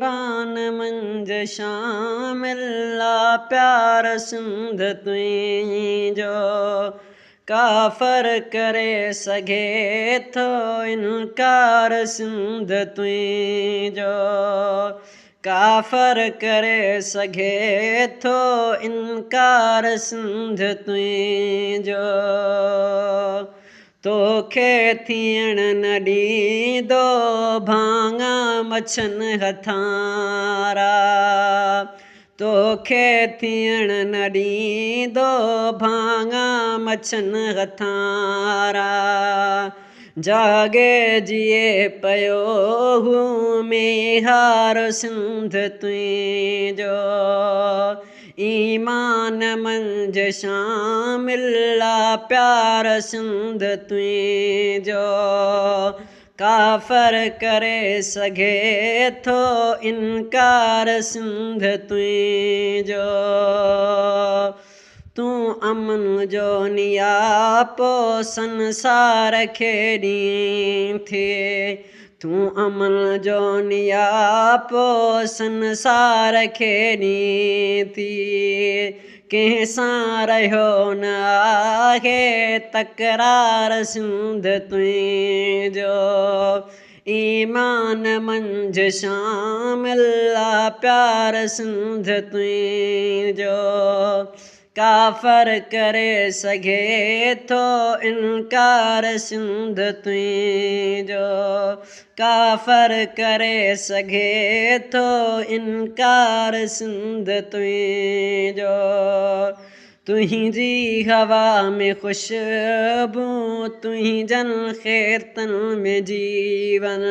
ايمان منجهه شامل آ پيار سنڌ تنهنجو. ڪافر ڪري سگهي ٿو انڪار سنڌ تنهنجو. ڪافر ڪري سگهي ٿو انڪار سنڌ تنهنجو. توکي ٿيڻ نه ڏيندو ڀاڱا مڇن هٿارا. توکي ٿيڻ نه ڏيندو ڀاڱا مڇن هٿارا. جاڳي جيئي پيو هو ميهار سنڌ تنهنجو. ايمان منجهه شامل آ پيار سنڌ تنهنجو. ڪافر ڪري سگهي ٿو انڪار سنڌ تنهنجو. تون امن جو نياپو سنسار کي ڏين ٿي. تون امن جو نياپو سنسار کي ڏين ٿي. ڪنهن سان رهيو نه آهي تڪرار سنڌ تنهنجو. ايمان منجهه شامل آ پيار سنڌ تنهنجو. ڪافر ڪري سگهي ٿو انڪار سنڌ تنهنجو. ڪافر ڪري سگهي ٿو انڪار سنڌ تنهنجو. تنهنجي هوا ۾ خوشبو، تنهنجن کيتن ۾ جيون.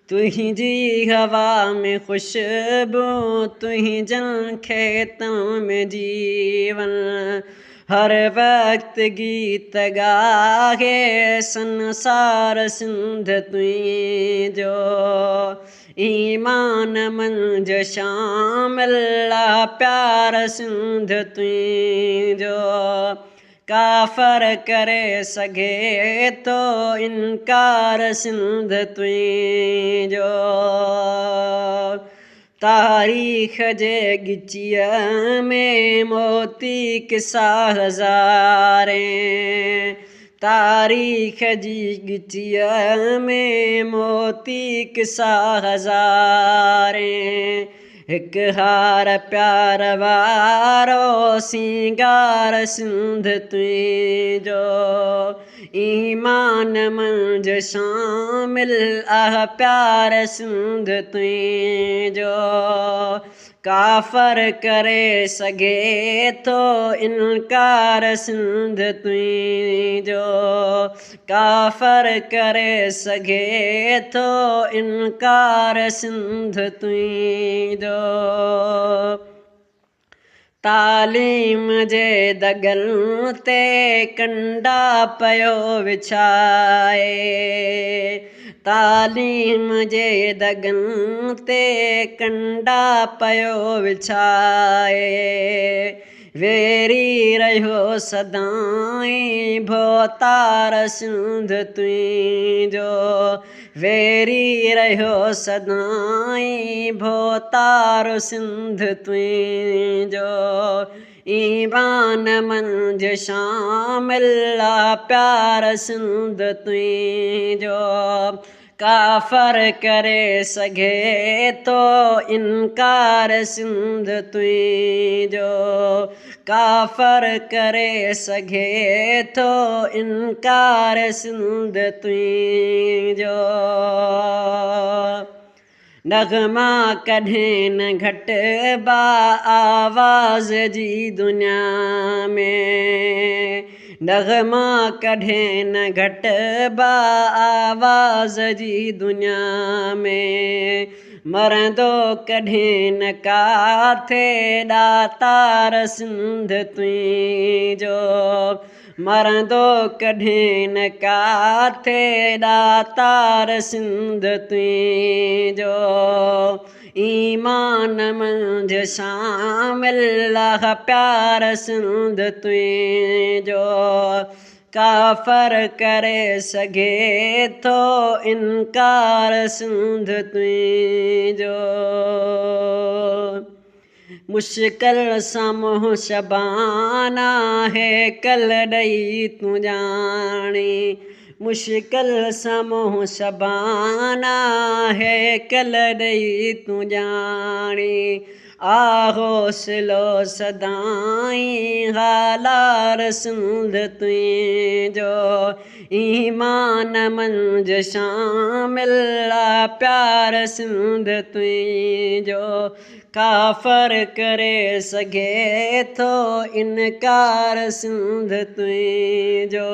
تنهنجي هوا ۾ خوشبو، تنهنجن کيتن ۾ جيون. هر وقت گيت ڳائي سنسار سنڌ تنهنجو. ايمان منجهه شامل آ پيار سنڌ تنهنجو. ڪافر ڪري سگهي ٿو انڪار سنڌ تنهنجو. تاريخ جي ڳچيءَ ۾ موتي قصا هزارين. تاريخ جي ڳچيءَ ۾ موتي قصا هزارين. هڪ هار پيار وارو سينگار سنڌ تنهنجو. ايمان منجهه شامل آ پيار سنڌ تنهنجو. ڪافر ڪري سگهي ٿو انڪار سنڌ تنهنجو. ڪافر ڪري سگهي ٿو انڪار سنڌ تنهنجو. تعليم جي دڳن تي ڪنڊا پيو وڇائي. تعليم جي دڳن تي ڪنڊا پيو وڇائي. ويري رهيو سدائين ڀوتار سنڌ تنهنجو. ويري رهيو سدائين ڀوتار سنڌ تنهنجو. ايمان منجهه شامل آ پيار سنڌ تنهنجو. ڪافر ڪري سگهي ٿو انڪار سنڌ تنهنجو. ڪافر ڪري سگهي ٿو انڪار سنڌ تنهنجو. نغما ڪڏهن نه گهٽبا آواز جي دنيا ۾. نغما ڪڏهن نه گهٽبا آواز جي دنيا ۾. مرندو ڪڏهن نه ڪاٿي ڏاتار سنڌ تنهنجو. مرندو ڪڏهن نه ڪاٿي ڏاتار سنڌ تنهنجو. ايمان منجهه شامل آ پيار سنڌ تنهنجو. ڪافر ڪري سگهي ٿو انڪار سنڌ تنهنجو. مشڪل سامهون شبانا هيڪل ڏئي تون ڄاڻي، مشڪل سامهون شبانا هيڪل ڏئي تون ڄاڻي، آ حوصلو سدائين هالار سنڌ تنهنجو. ايمان منجهه شامل آ پيار سنڌ تنهنجو، ڪافر ڪري سگهي ٿو انڪار سنڌ تنهنجو.